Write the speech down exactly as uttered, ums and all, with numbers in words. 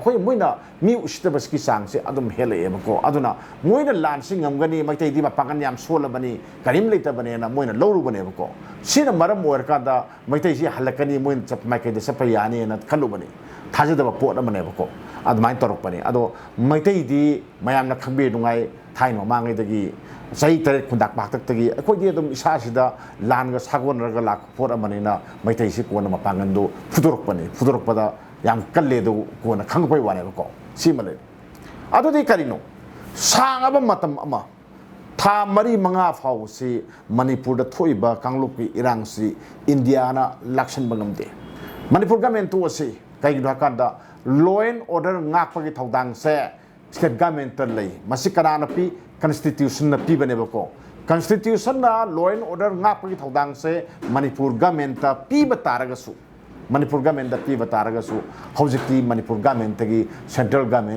ꯑꯩꯈꯣꯏ ꯃꯣꯏꯅ ꯃꯤ ꯎꯁꯤꯠꯇꯕꯁꯤꯒꯤ ꯆꯥꯡꯁꯦ ꯑꯗꯨꯝ ꯍꯦꯜꯂꯛꯑꯦꯕꯀꯣ꯫ ꯑꯗꯨꯅ ꯃꯣꯏꯅ ꯂꯥꯟꯁꯤ ꯉꯝꯒꯅꯤ, ꯃꯩꯇꯩꯗꯤ ꯃꯄꯥꯡꯒꯜ ꯌꯥꯝ ꯁꯣꯜꯂꯕꯅꯤ, ꯀꯔꯤꯝ ꯂꯩꯇꯕꯅꯦꯅ ꯃꯣꯏꯅ ꯂꯧꯔꯨꯕꯅꯦꯕꯀꯣ꯫ ꯁꯤꯅ ꯃꯔꯝ ꯑꯣꯏꯔꯀꯥꯟꯗ ꯃꯩꯇꯩꯁꯤ ꯍꯜꯂꯛꯀꯅꯤ, ꯃꯣꯏꯅ ꯆꯠꯄ ꯃꯥꯏꯀꯩꯗ ꯆꯠꯄ ꯌꯥꯅꯤꯅ ꯈꯜꯂꯨꯕꯅꯤ꯫ ꯊꯥꯖꯗꯕ ꯄꯣꯠ ꯑꯃꯅꯦꯕꯀꯣ꯫ ꯑꯗꯨꯃꯥꯏꯅ ꯇꯧꯔꯛꯄꯅꯤ꯫ ꯑꯗꯣ ꯃꯩꯇꯩꯗꯤ ꯃꯌꯥꯝꯅ ꯈꯪꯕꯤꯅꯉꯥꯏ, ꯊꯥꯏꯅ ꯃꯃꯥꯡꯉꯩꯗꯒꯤ ꯆꯍꯤ ꯇꯔꯦꯠ ꯈꯨꯟꯗꯥꯛꯄ ꯍꯥꯛꯇꯛꯇꯒꯤ ꯑꯩꯈꯣꯏꯗꯤ ꯑꯗꯨꯝ ꯏꯁꯥꯁꯤꯗ ꯂꯥꯟꯒ ꯁꯥꯒꯣꯟꯅꯔꯒ ꯂꯥꯛꯄ ꯄꯣꯠ ꯑꯃꯅꯤꯅ ꯃꯩꯇꯩꯁꯤ ꯀꯣꯟꯅ ꯃꯄꯥꯡꯒꯜꯗꯨ ꯐꯨꯗꯣꯔꯛꯄꯅꯤ꯫ ꯐꯨꯗꯣꯔꯛꯄꯗ ꯌꯥꯝ ꯀꯜꯂꯦ ꯑꯗꯨ ꯀꯣꯟꯅ ꯈꯪꯉꯛꯄꯩ ꯋꯥꯅꯦꯕꯀꯣ꯫ ꯁꯤꯃ ꯂꯩ꯫ ꯑꯗꯨꯗꯤ ꯀꯔꯤꯅꯣ? ꯁꯥꯡꯉꯕ ꯃꯇꯝ ꯑꯃ, ꯊꯥ ꯃꯔꯤ ꯃꯉꯥ ꯐꯥꯎꯕꯁꯤ ꯃꯅꯤꯄꯨꯔꯗ ꯊꯣꯛꯏꯕ ꯀꯥꯡꯂꯨꯞꯀꯤ ꯏꯔꯥꯡꯁꯤ ꯏꯟꯗꯤꯌꯥꯅ ꯂꯥꯛꯁꯤꯟꯕ ꯉꯝꯗꯦ꯫ ꯃꯅꯤꯄꯨꯔ ꯒꯃꯦꯟꯇꯨ ꯑꯁꯤ ꯀꯩꯒꯤꯅꯣ ꯍꯥꯏꯀꯥꯟꯗ, law and order ꯉꯥꯛꯄꯒꯤ ꯊꯧꯗꯥꯡꯁꯦ state governmentꯇ ꯂꯩ꯫ ꯃꯁꯤ ꯀꯅꯥꯅ ꯄꯤ? Constitutionꯅ ꯄꯤꯕꯅꯦꯕꯀꯣ꯫ Constitutionꯅ law and order ꯉꯥꯛꯄꯒꯤ ꯊꯧꯗꯥꯡꯁꯦ ꯃꯅꯤꯄꯨꯔ ꯒꯃꯦꯟꯇ ꯄꯤꯕ ꯇꯥꯔꯒꯁꯨ, ꯃꯅꯤꯄꯨꯔ ꯒꯃꯦꯟꯇ ꯄꯤꯕ ꯇꯥꯔꯒꯁꯨ, ꯍꯧꯖꯤꯛꯇꯤ ꯃꯅꯤꯄꯨꯔ ꯒꯃꯦꯟꯇꯒꯤ central government